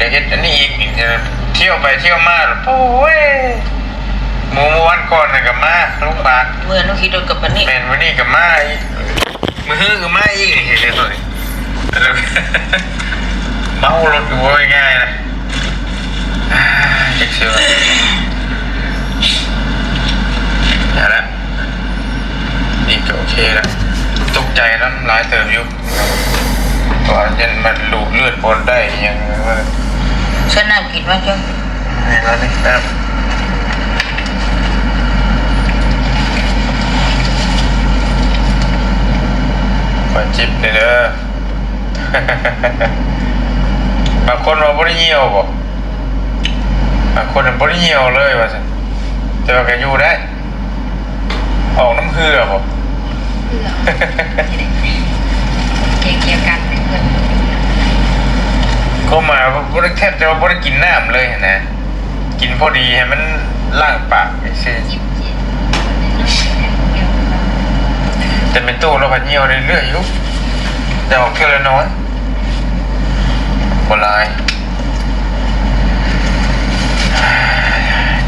ຢາກເຮັດອັນນີ້ອີກ ທ່ຽວໄປທ່ຽວມາ ໂອ້ຍ ມື້ ມື້ວັນກ່ອນນັ້ນກໍມາໂຮງບານ ເມື່ອໜູຂີ່ລົດກັບປານີ ແມ່ນ ມື້ນີ້ກໍມາອີກ ມື້ຮືກໍມາອີກ ເຮັດເລີຍ ເມົາລົດກໍບໍ່ງ່າຍນະ ຈັກຊິວ່າ ນັ້ນແຫຼະ ນີ້ກໍໂອເຄລະ ຕົກໃຈນຳຫຼາຍເຕີບຢູ່ ວ່າຍັນມັນດູດເລືອດບໍ່ໄດ້ຫຍັງ ເຊີນນ້ຳກິນມາເຈົ້າ ນີ້ລະນີ້ ນ້ຳ ຂໍຈິບແດ່ເດີ ບາງຄົນວ່າບໍ່ໄດ້ຍ່ຽວບໍ? ບາງຄົນບໍ່ໄດ້ຍ່ຽວເລີຍວ່າຊັ້ນ ແຕ່ວ່າກໍຢູ່ໄດ້. ອອກນ້ຳເຫື່ອບໍ? ເຫື່ອ ເກງກຽມກັນເປັນເພື່ອນ ຄວາມໝາຍວ່າບໍ່ໄດ້ ແທບຈະວ່າບໍ່ໄດ້ກິນນ້ຳເລີຍຫັ້ນນະ ກິນພໍດີໃຫ້ມັນລ້າງປາກຊື່ໆ ແຕ່ແມ່ຕູ້ລາວພັດຍ່ຽວເລື້ອຍໆຢູ່ ແຕ່ອອກເທື່ອລະໜ້ອຍ ບໍ່ຫຼາຍ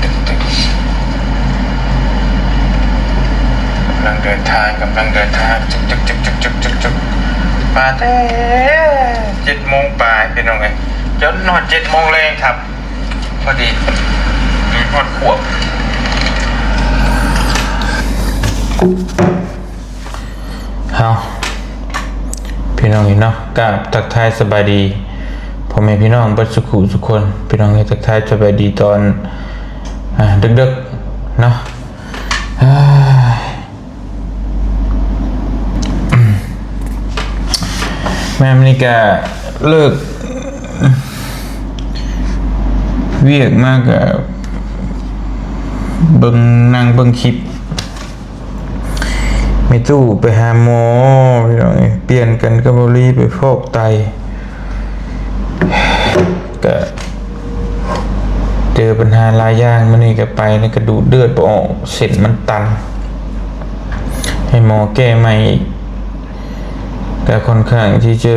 ຕຶກໆ ກຳລັງເດີນທາງ ກຳລັງເດີນທາງ ຈຶກໆ ມາແຕ່ເຈັດໂມງປາຍ ພີ່ນ້ອງເອີຍ ຈົນຮອດເຈັດໂມງແລງຄັບ ພໍດີ ຮອດຂວບ. ເຮົາ ພີ່ນ້ອງເອີຍເນາະ ກາບທັກທາຍສະບາຍດີພໍ່ແມ່ພີ່ນ້ອງເບິດສຸຂູສຸຄົນ ພີ່ນ້ອງເອີຍ ທັກທາຍສະບາຍດີຕອນ ອ່າ ດຶກໆ ເນາະ ເອີຍ ແມ່ນ ມື້ນີ້ກະເລີກວຽກມາກະເບິ່ງ ນັ່ງເບິ່ງຄລິບ ແມ່ຕູ້ໄປຫາໝໍ ພີ່ນ້ອງເອີຍ ປ່ຽນກັນກັບບໍລີໄປຟອກໄຕ ກະເຈີບັນຫາຫຼາຍຢ່າງ ມື້ນີ້ກະໄປ ແລ້ວກະດູດເລືອດບໍ່ອອກ ເສັ້ນມັນຕັນ ໃຫ້ໝໍແກ້ໃໝ່ອີກ ກະຄ່ອນຂ້າງທີ່ຈະ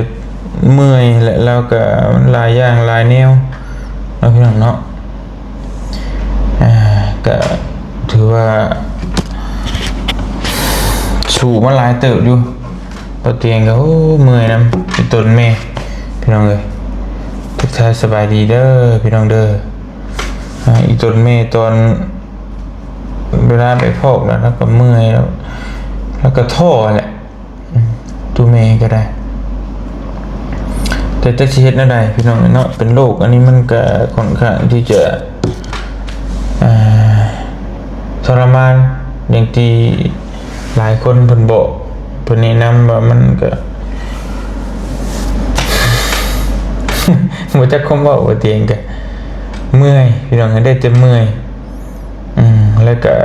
ເມື່ອຍແຫຼະ ແລ້ວກະມັນຫຼາຍຢ່າງຫຼາຍແນວເນາະ ພີ່ນ້ອງເນາະ. ອ່າ ກະຖືວ່າສູ້ມາຫຼາຍເຕີບຢູ່ ປະຕຽງກະ ໂອ້ ເມື່ອຍນຳ ອີ່ຕົນແມ່ ພີ່ນ້ອງເອີຍ ທັກທາຍສະບາຍດີເດີ ພີ່ນ້ອງເດີ ອ່າ ອີ່ຕົນແມ່ຕອນເວລາໄປຟອກແລ້ວ ລາວກະເມື່ອຍ ລາວກະທໍ້ແຫຼະ. ອືມ ຕູແມ່ກໍໄດ້ ແຕ່ຈັກຊິເຮັດແນວໃດພີ່ນ້ອງເນາະ ເປັນໂລກອັນນີ້ມັນກໍຂ້ອນຂ້າງທີ່ຈະ ອ່າ ທໍລະມານ ຢ່າງທີ່ຫຼາຍຄົນເພິ່ນບອກ ເພິ່ນແນະນຳວ່າມັນກໍ ບໍ່ຈັກຄວາມເວົ້າວ່າຕຽງກໍເມື່ອຍ ພີ່ນ້ອງ ໄດ້ແຕ່ເມື່ອຍ ອືມ ແລ້ວກະ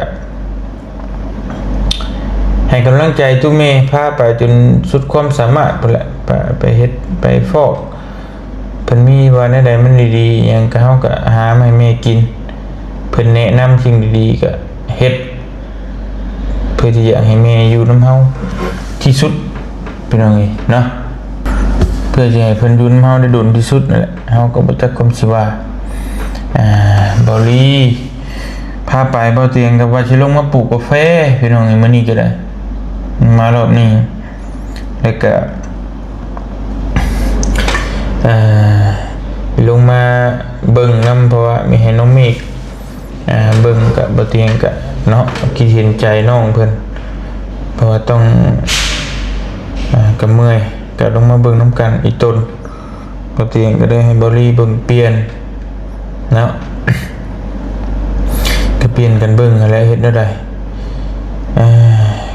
ໃຫ້ກຳລັງໃຈຕູ້ແມ່ ພາໄປຈົນສຸດຄວາມສາມາດພຸ້ນແຫຼະ ໄປ ໄປເຮັດ ໄປຟອກ ເພິ່ນມີວ່າແນວໃດມັນດີໆ ຫຍັງກະ ເຮົາກະຫາມາໃຫ້ແມ່ກິນ ເພິ່ນແນະນຳສິ່ງດີໆ ກະເຮັດ ເພື່ອທີ່ຢາກໃຫ້ແມ່ຢູ່ນຳເຮົາທີ່ສຸດ ພີ່ນ້ອງເອີຍເນາະ ເພື່ອຊິໃຫ້ເພິ່ນຢູ່ນຳເຮົາໄດ້ດົນທີ່ສຸດນັ້ນແຫຼະ ເຮົາກໍບໍ່ຈັກຄວາມຊິວ່າ ອ່າ ເບົາລີ ພາໄປ ເບົາຕຽງກໍວ່າຊິລົງມາປູກກາແຟ ພີ່ນ້ອງເອີຍ ມື້ນີ້ກໍໄດ້ ມາຮອບນີ້ ແລ້ວກໍ ເອີ ລົງມາເບິ່ງນຳ ເພາະວ່າມີໃຫ້ນ້ອງເມກ ອ່າ ເບິ່ງກະ ບໍ່ຕຽງກະເນາະ ຄິດເຫັນໃຈນ້ອງເພິ່ນ ເພາະວ່າຕ້ອງ ອ່າ ກະເມື່ອຍ ກະລົງມາເບິ່ງນຳກັນອີ່ຕົນ ບໍ່ຕຽງກະໄດ້ໃຫ້ເບົາລີເບິ່ງປ່ຽນເນາະ ກະປ່ຽນກັນເບິ່ງຫັ້ນແຫຼະ ເຮັດແນວໃດ ອ່າ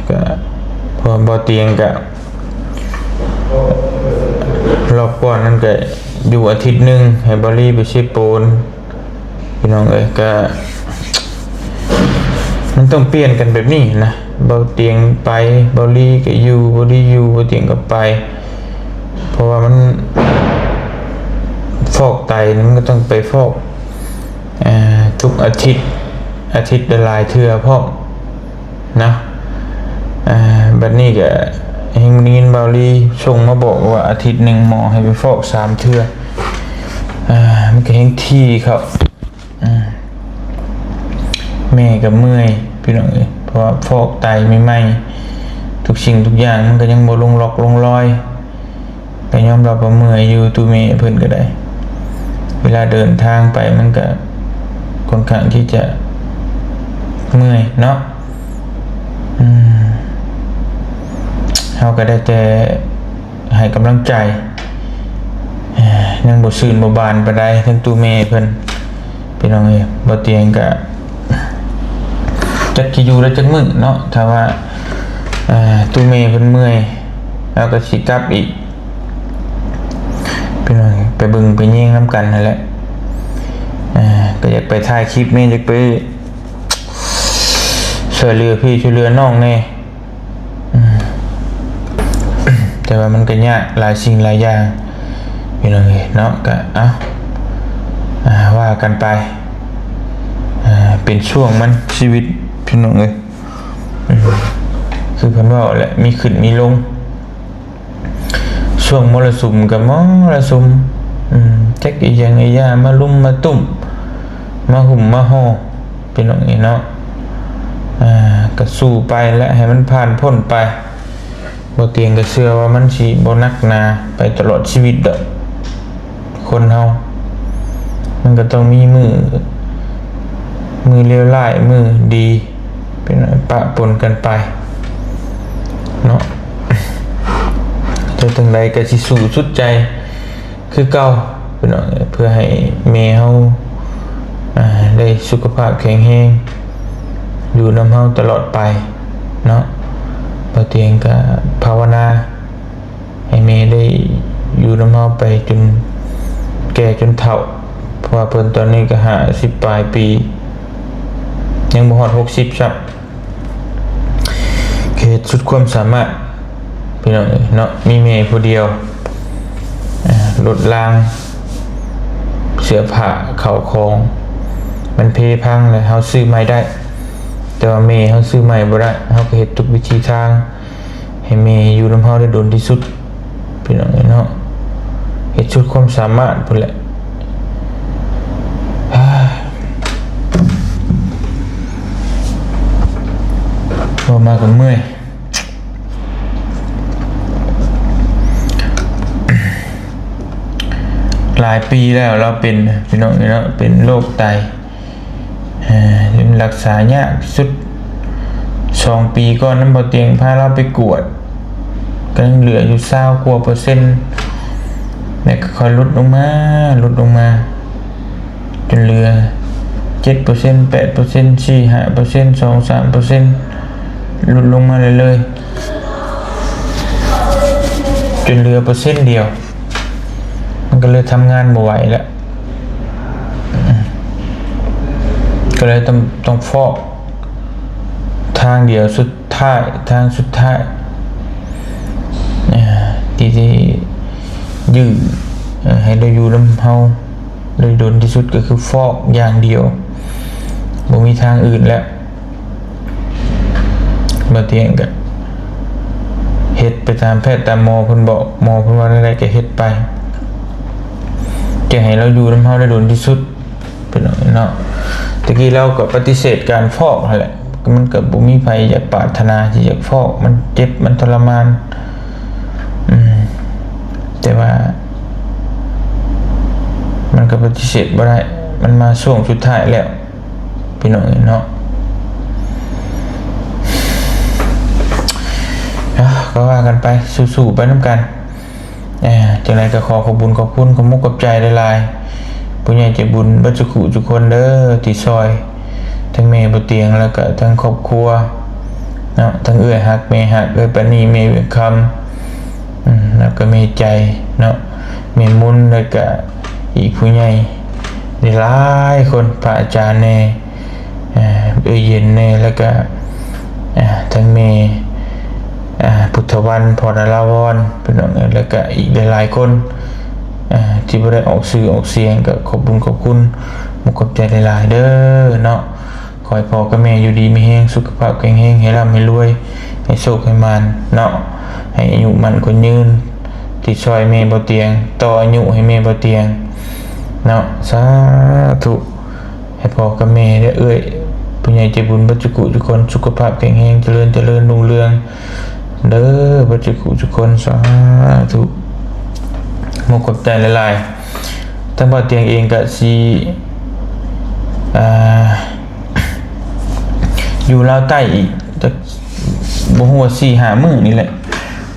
ກະ ເພາະວ່າບໍ່ຕຽງກະ ຮອບກ່ອນນັ້ນກະຢູ່ອາທິດໜຶ່ງ ໃຫ້ເບົາລີໄປເຊໂປນ ພີ່ນ້ອງເອີຍ ກະ ມັນຕ້ອງປ່ຽນກັນແບບນີ້ນະ ເບົາຕຽງໄປ ເບົາລີກໍຢູ່ ເບົາລີຢູ່ ເບົາຕຽງກໍໄປ ເພາະວ່າມັນ ຟອກໄຕນີ້ ມັນກໍຕ້ອງໄປຟອກ ເອີ ທຸກອາທິດ ອາທິດລະຫຼາຍເທື່ອພ້ອມ ເນາະ ອ່າ ບັດນີ້ກະເຫັນໄດ້ຍິນເບົາລີສົ່ງມາບອກວ່າອາທິດໜຶ່ງໝໍໃຫ້ໄປຟອກສາມເທື່ອ ອ່າ ມັນກໍແຮງຖີ່ເຂົ້າ ອືມ ແມ່ກໍເມື່ອຍພີ່ນ້ອງເອີຍ ເພາະວ່າຟອກໄຕໃໝ່ໆ ທຸກສິ່ງທຸກຢ່າງມັນກໍຍັງບໍ່ລົງລັອກລົງລອຍ ກໍຍອມຮັບວ່າເມື່ອຍຢູ່ ຕູ້ແມ່ເພິ່ນກໍໄດ້ ເວລາເດີນທາງໄປມັນກໍຄ່ອນຂ້າງທີ່ຈະເມື່ອຍເນາະ ອືມ ເຮົາກໍໄດ້ແຕ່ ໃຫ້ກຳລັງໃຈ ຍັງບໍ່ຊື່ນບໍ່ບານປານໃດ ທັງຕູ້ແມ່ເພິ່ນ ພີ່ນ້ອງເອີຍ ບໍ່ຕຽງກະຈັກຊິຢູ່ໄດ້ຈັກມື້ເນາະ ຖ້າວ່າ ອ່າ ຕູ້ແມ່ເພິ່ນເມື່ອຍ ລາວກໍຊິກັບອີກ ພີ່ນ້ອງເອີຍ ໄປເບິ່ງໄປແຍງນຳກັນຫັ້ນແຫຼະ ອ່າ ກໍຢາກໄປຖ່າຍຄລິບແດ່ ຢາກໄປຊ່ວຍເຫຼືອພີ່ຊ່ວຍເຫຼືອນ້ອງແດ່. ອືມ ແຕ່ວ່າມັນກໍຍາກຫຼາຍສິ່ງຫຼາຍຢ່າງ ພີ່ນ້ອງເອີຍເນາະ ກໍ ເອົ້າ ອ່າ ວ່າກັນໄປ ອ່າ ເປັນຊ່ວງມັນ ຊີວິດ ພີ່ນ້ອງເອີຍ ອືມ ຄືເພິ່ນເວົ້າແຫຼະ ມີຂຶ້ນມີລົງ ຊ່ວງມໍລະສຸມກໍມໍລະສຸມ ອືມ ຈັກອີ່ຫຍັງອີ່ຫຍັງມາລຸມມາຕຸ້ມ ມາຫຸ້ມມາຫໍ່ ພີ່ນ້ອງເອີຍເນາະ ອ່າ ກໍສູ້ໄປແຫຼະ ໃຫ້ມັນຜ່ານພົ້ນໄປ ບໍ່ຕຽງກໍເຊື່ອວ່າມັນຊິບໍ່ໜັກໜາໄປຕະຫຼອດຊີວິດດອກ ຄົນເຮົາ ມັນກໍຕ້ອງມີມື້ ມື້ເລວຮ້າຍ ມື້ດີ ເປັນປະປົນກັນໄປເນາະ ແຕ່ຈັ່ງໃດກໍຊິສູ້ສຸດໃຈ ຄືເກົ່າ ພີ່ນ້ອງເອີຍ ເພື່ອໃຫ້ແມ່ເຮົາ ອ່າ ໄດ້ສຸຂະພາບແຂງແຮງ ຢູ່ນຳເຮົາຕະຫຼອດໄປເນາະ ບ່າວຕຽງກໍພາວະນາໃຫ້ແມ່ໄດ້ຢູ່ນຳເຮົາໄປຈົນແກ່ຈົນເຖົ້າ ເພາະວ່າເພິ່ນຕອນນີ້ກໍຫ້າສິບປາຍປີ ຍັງບໍ່ຮອດຫົກສິບຊ້ຳ. ເຮັດສຸດຄວາມສາມາດ ພີ່ນ້ອງເອີຍເນາະ ມີແມ່ຜູ້ດຽວ ລົດລາງ ເສື້ອຜ້າ ເຂົ້າຂອງ ມັນເພພັງແລ້ວ ເຮົາຊື້ໃໝ່ໄດ້ ແຕ່ວ່າແມ່ເຮົາຊື້ໃໝ່ບໍ່ໄດ້ ເຮົາກໍເຮັດທຸກວິທີທາງ ໃຫ້ແມ່ຢູ່ນຳເຮົາໄດ້ດົນທີ່ສຸດ ພີ່ນ້ອງເອີຍເນາະ ເຮັດສຸດຄວາມສາມາດພຸ້ນແຫຼະ ເວົ້າມາກໍເມື່ອຍ ຫຼາຍປີແລ້ວລາວເປັນ ພີ່ນ້ອງເອີຍເນາະ ເປັນໂລກໄຕ ເອີ ຍັງຮັກສາຍາກທີ່ສຸດ ສອງປີກ່ອນນຳບ່າວຕຽງພາລາວໄປກວດ ກໍຍັງເຫຼືອຢູ່ຊາວກວ່າເປີເຊັນ ແລ້ວກໍຄ່ອຍຫຼຸດລົງມາ ຫຼຸດລົງມາ ຈົນເຫຼືອເຈັດເປີເຊັນ ແປດເປີເຊັນ ສີ່ຫ້າເປີເຊັນ ສອງສາມເປີເຊັນ ຫຼຸດລົງມາເລື້ອຍໆ ຈົນເຫຼືອເປີເຊັນດຽວ ມັນກໍເລີຍທຳງານບໍ່ໄຫວແລ້ວ ກໍເລີຍຕ້ອງ ຕ້ອງຟອກທາງດຽວສຸດທ້າຍ ທາງສຸດທ້າຍ ທີ່ ທີ່ຢື້ ໃຫ້ໄດ້ຢູ່ນຳເຮົາໄດ້ດົນທີ່ສຸດ ກໍຄືຟອກຢ່າງດຽວ ບໍ່ມີທາງອື່ນແລ້ວ. ບ່າວຕຽງກໍເຮັດໄປຕາມແພດຕາມໝໍເພິ່ນບອກ ໝໍເພິ່ນວ່າແນວໃດກໍເຮັດໄປ ຈະໃຫ້ລາວຢູ່ນຳເຮົາໄດ້ດົນທີ່ສຸດ ພີ່ນ້ອງເນາະ ແຕ່ກີ້ລາວກໍປະຕິເສດການຟອກຫັ້ນແຫຼະ ມັນກໍບໍ່ມີໃຜຢາກປາດຖະໜາທີ່ຢາກຟອກ ມັນເຈັບ ມັນທໍລະມານ ອືມ ແຕ່ວ່າມັນກໍປະຕິເສດບໍ່ໄດ້ ມັນມາຊ່ວງສຸດທ້າຍແລ້ວ ພີ່ນ້ອງເອີຍເນາະ ເອົ້າ ກໍວ່າກັນໄປ ສູ້ໆໄປນຳກັນ ຈັ່ງໃດກໍຂໍຂອບບຸນຂອບຄຸນ ຂອບມຸກຂອບໃຈຫຼາຍໆ ຜູ້ໃຫຍ່ໃຈບຸນເບິດສຸຂູສຸຄົນເດີ ທີ່ຊ່ອຍທັງແມ່ບ່າວຕຽງ ແລ້ວກໍທັງຄອບຄົວເນາະ ທັງເອື້ອຍຮັກແມ່ຮັກ ເອື້ອຍປານີ ແມ່ວຽງຄຳ ອືມ ແລ້ວກໍແມ່ໃຈເນາະ ແມ່ມົນ ແລ້ວກໍອີກຜູ້ໃຫຍ່ຫຼາຍໆຄົນ ພະອາຈານແດ່ ເອີ ເອື້ອຍເຢັນແດ່ ແລ້ວກະ ອາ ທັງແມ່ ອາ ພຸດທະວັນ ພໍ່ນາລາວອນ ພີ່ນ້ອງເອີຍ ແລ້ວກະອີກຫຼາຍໆຄົນ ອາ ທີ່ບໍ່ໄດ້ອອກຊື່ອອກສຽງ ກະຂອບບຸນຂອບຄຸນ ມຸກຂອບໃຈຫຼາຍໆເດີເນາະ. ຂໍໃຫ້ພໍ່ກັບແມ່ຢູ່ດີມີແຮງ ສຸຂະພາບແຂງແຮງ ໃຫ້ລ່ຳໃຫ້ລວຍ ໃຫ້ໂຊກໃຫ້ໝານເນາະ ໃຫ້ອາຍຸໝັ້ນຂວັນຍືນ ທີ່ຊ່ອຍແມ່ບ່າວຕຽງ ຕໍ່ອາຍຸໃຫ້ແມ່ບ່າວຕຽງ ເນາະ ສາທຸ ໃຫ້ພໍ່ກັບແມ່ ແລະ ເອື້ອຍ ຜູ້ໃຫຍ່ໃຈບຸນເບິດຈຸກຸຈຸຄົນ ສຸຂະພາບແຂງແຮງ ຈະເລີນ ຈະເລີນຮຸ່ງເຮືອງເດີ ເບິດຈຸກຸຈຸຄົນ ສາທຸ ໝົກຂອບໃຈຫຼາຍໆ. ທາງບ່າວຕຽງເອງກະຊິ ອ່າ ຢູ່ລາວໃຕ້ອີກ ຈັກ ບໍ່ຮູ້ວ່າສີ່ຫ້າມື້ນີ້ແຫຼະ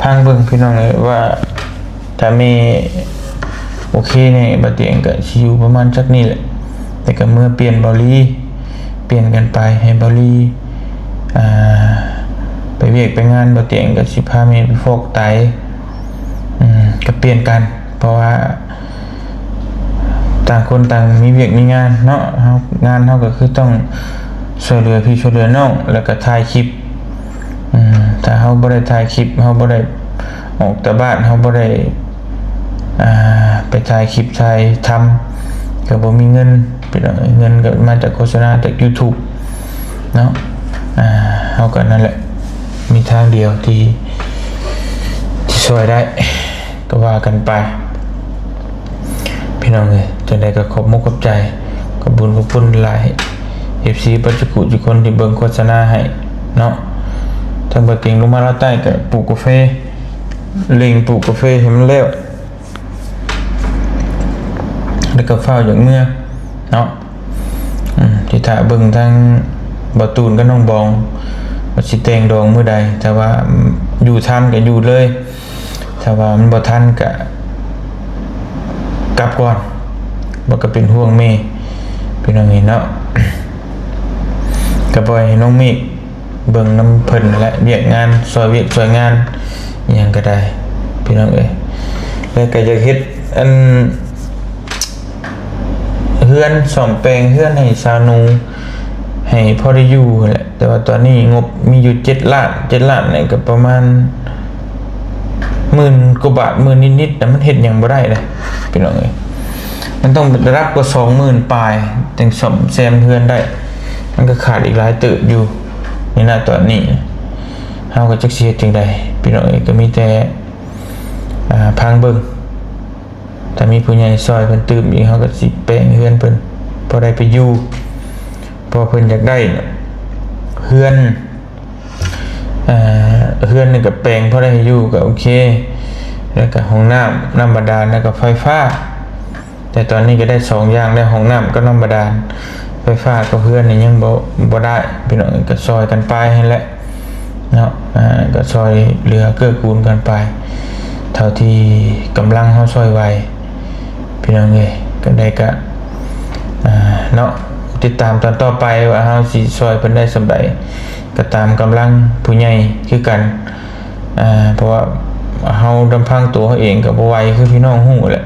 ຟັງເບິ່ງພີ່ນ້ອງເອີຍ ວ່າຖ້າແມ່ໂອເຄແນ່ ບ່າວຕຽງກະຊິຢູ່ປະມານຈັກນີ້ແຫຼະ ແລ້ວກະເມືອປ່ຽນບ່າວລີ ປ່ຽນກັນໄປ ໃຫ້ບ່າວລີ ອ່າ ໄປວຽກໄປງານ ບ່າວຕຽງກະຊິພາແມ່ໄປຟອກໄຕ ອືມ ກະປ່ຽນກັນ ເພາະວ່າຕ່າງຄົນຕ່າງມີວຽກມີງານເນາະ ເຮົາ ງານເຮົາກະຄືຕ້ອງຊ່ວຍເຫຼືອພີ່ຊ່ວຍເຫຼືອນ້ອງ ແລ້ວກະຖ່າຍຄລິບ ອືມ ຖ້າເຮົາບໍ່ໄດ້ຖ່າຍຄລິບ ເຮົາບໍ່ໄດ້ອອກຈາກບ້ານ ເຮົາບໍ່ໄດ້ ອ່າ ໄປຖ່າຍຄລິບຖ່າຍທຳ ກະບໍ່ມີເງິນ ພີ່ນ້ອງເອີຍ ເງິນກະມາຈາກໂຄສະນາ ຈາກຢູທູບເນາະ ອ່າ ເຮົາກະນັ້ນແຫຼະ ມີທາງດຽວທີ່ ທີ່ຊ່ວຍໄດ້ ກະວ່າກັນໄປ ພີ່ນ້ອງເອີຍ ຈັ່ງໃດກະຂອບມຸກຂອບໃຈ ຂອບບຸນຂອບຄຸນຫຼາຍ ເອັຟຊີ ເບິດຈຸກຸຈຸຄົນທີ່ເບິ່ງໂຄສະນາໃຫ້ເນາະ ທາງບ່າວຕຽງລົງມາລາວໃຕ້ກະປູກກາເຟ ເລັ່ງປູກກາເຟໃຫ້ມັນແລ້ວ ແລ້ວກະຟ້າວຢາກເມືອເນາະ ອືມ ຊິຖ້າເບິ່ງທາງບ່າວຕູນກັບນ້ອງບອງ ວ່າຊິແຕ່ງດອງມື້ໃດ ຖ້າວ່າຢູ່ທັນກະຢູ່ເລີຍ ຖ້າວ່າມັນບໍ່ທັນກະກັບກ່ອນ ບໍ່ກະເປັນຫ່ວງແມ່ ພີ່ນ້ອງເອີຍເນາະ ກະປ່ອຍໃຫ້ນ້ອງເມກເບິ່ງນຳເພິ່ນແຫຼະ ວຽກງານ ຊ່ອຍວຽກຊ່ອຍງານ ອີ່ຫຍັງກະໄດ້ ພີ່ນ້ອງເອີຍ ແລ້ວກະຢາກເຮັດອັນ ເຮືອນ ສ້ອມແປງເຮືອນໃຫ້ສາວໜູ ໃຫ້ພໍໄດ້ຢູ່ຫັ້ນແຫຼະ ແຕ່ວ່າຕອນນີ້ງົບມີຢູ່ເຈັດລ້ານ ເຈັດລ້ານນີ້ກະປະມານໝື່ນກວ່າບາດ ໝື່ນນິດໆ ແຕ່ມັນເຮັດຫຍັງບໍ່ໄດ້ເດ້ ພີ່ນ້ອງເອີຍ ມັນຕ້ອງເປັນລະດັບກວ່າສອງໝື່ນປາຍ ຈຶ່ງສ້ອມແຊມເຮືອນໄດ້ ມັນກະຂາດອີກຫຼາຍເຕີບຢູ່ ໃນນະຕອນນີ້ ເຮົາກະຈັກຊິເຮັດຈັ່ງໃດ ພີ່ນ້ອງເອີຍ ກະມີແຕ່ ອ່າ ຟັງເບິ່ງ ຖ້າມີຜູ້ໃຫຍ່ຊ່ອຍເພິ່ນຕື່ມອີກ ເຮົາກະຊິແປງເຮືອນເພິ່ນ ພໍໄດ້ໄປຢູ່ ເພາະເພິ່ນຢາກໄດ້ເຮືອນ ເຮືອນນີ້ກະແປງພໍໄດ້ຢູ່ກະໂອເຄ ແລ້ວກະຫ້ອງນ້ຳ ນ້ຳບາດານ ແລ້ວກະໄຟຟ້າ ແຕ່ຕອນນີ້ກະໄດ້ສອງຢ່າງແລ້ວ ຫ້ອງນ້ຳກັບນ້ຳບາດານ ໄຟຟ້າກັບເຮືອນນີ້ຍັງບໍ່ ບໍ່ໄດ້ ພີ່ນ້ອງ ກະຊ່ອຍກັນໄປຫັ້ນແຫຼະ ເນາະ ອ່າ ກະຊ່ອຍເຫຼືອເກື້ອກູນກັນໄປ ເທົ່າທີ່ກຳລັງເຮົາຊ່ອຍໄຫວ ພີ່ນ້ອງເອີຍ ກະໄດ້ກະ ອ່າ ເນາະ ຕິດຕາມຕອນຕໍ່ໄປວ່າເຮົາຊິຊ່ອຍເພິ່ນໄດ້ສ່ຳໃດ ກະຕາມກຳລັງຜູ້ໃຫຍ່ຄືກັນ ອ່າ ເພາະວ່າເຮົາລຳພັງໂຕເຮົາເອງກະບໍ່ໄຫວ ຄືພີ່ນ້ອງຮູ້ແຫຼະ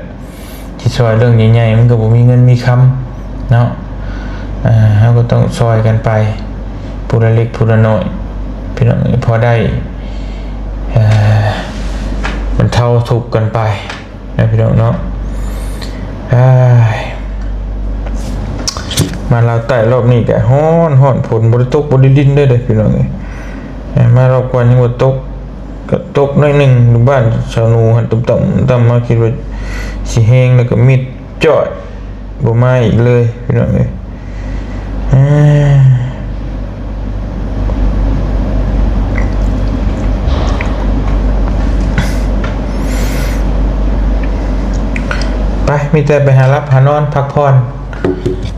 ຊິຊ່ອຍເລື່ອງໃຫຍ່ໆ ມັນກະບໍ່ມີເງິນມີຄຳເນາະ ເຮົາກະຕ້ອງຊ່ອຍກັນໄປ ຜູ້ລະເລັກຜູ້ລະນ້ອຍ ພີ່ນ້ອງ ພໍໄດ້ ເອີ ບັນເທົາທຸກກັນໄປນະ ພີ່ນ້ອງເນາະ ມາລາວໃຕ້ລອບນີ້ກະຮ້ອນໆ ຝົນບໍ່ໄດ້ຕົກບໍ່ໄດ້ລິນເດີ ພີ່ນ້ອງເອີຍ ມາລອບກ່ອນຍັງບໍ່ຕົກ ກະຕົກໜ້ອຍໜຶ່ງ ຢູ່ບ້ານສາວໜູຫັ້ນ ຕຸ່ມຕ່ຳ ຕ່ຳມາ ຄິດວ່າຊິແຮງ ແລ້ວກະມິດຈ້ອຍ ບໍ່ມາອີກເລີຍ ພີ່ນ້ອງເອີຍ ໄປ ມີແຕ່ໄປຫາຫຼັບຫານອນພັກຜ່ອນ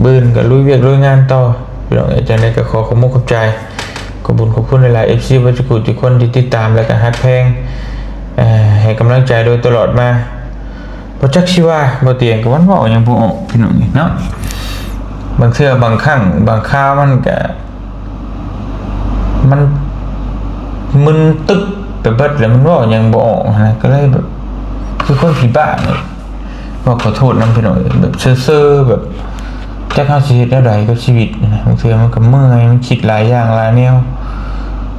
ມື້ອື່ນກະລຸຍວຽກລຸຍງານຕໍ່ ພີ່ນ້ອງເອີຍ ຈັ່ງໃດກະຂໍຂອບມຸກຂອບໃຈ ຂອບບຸນຂອບຄຸນຫຼາຍໆ ເອັຟຊີ ເບິດທຸກຜູ້ທຸກຄົນທີ່ຕິດຕາມ ແລະກະຮັກແພງ ເອີ ໃຫ້ກຳລັງໃຈໂດຍຕະຫຼອດມາ ບໍ່ຈັກຊິວ່າ ບໍ່ຕຽງກະມັນເວົ້າຫຍັງບໍ່ອອກ ພີ່ນ້ອງເນາະ ບາງເທື່ອບາງຄັ້ງບາງຄາວມັນກະ ມັນມຶນຕຶບໄປເບິດ ແລ້ວມັນເວົ້າຫຍັງບໍ່ອອກຫັ້ນນະ ກະເລີຍແບບ ຄືຄົນຜີບ້ານີ້ ເວົ້າຂໍໂທດນຳ ພີ່ນ້ອງເອີຍ ແບບເຊີໆ ແບບ ຈັກເຮົາຊິເຮັດແນວໃດກັບຊີວິດນະ ບາງເທື່ອມັນກະເມື່ອຍ ມັນຄິດຫຼາຍຢ່າງຫຼາຍແນວ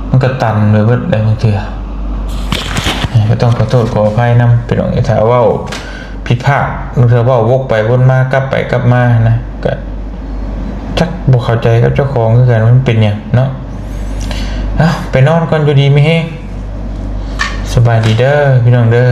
ມັນກະຕັນໄປເບິດໄດ໋ບາງເທື່ອ ກະຕ້ອງຂໍໂທດຂໍອະໄພນຳ ພີ່ນ້ອງ ຖ້າເວົ້າຜິດພາດ ບາງເທື່ອເວົ້າວົກໄປວົນມາ ກັບໄປກັບມານະ ກະຈັກບໍ່ເຂົ້າໃຈກັບເຈົ້າຂອງຄືກັນ ມັນເປັນຫຍັງເນາະ ເອົ້າ ໄປນອນກ່ອນ ຢູ່ດີມີແຮງ ສະບາຍດີເດີ ພີ່ນ້ອງເດີ.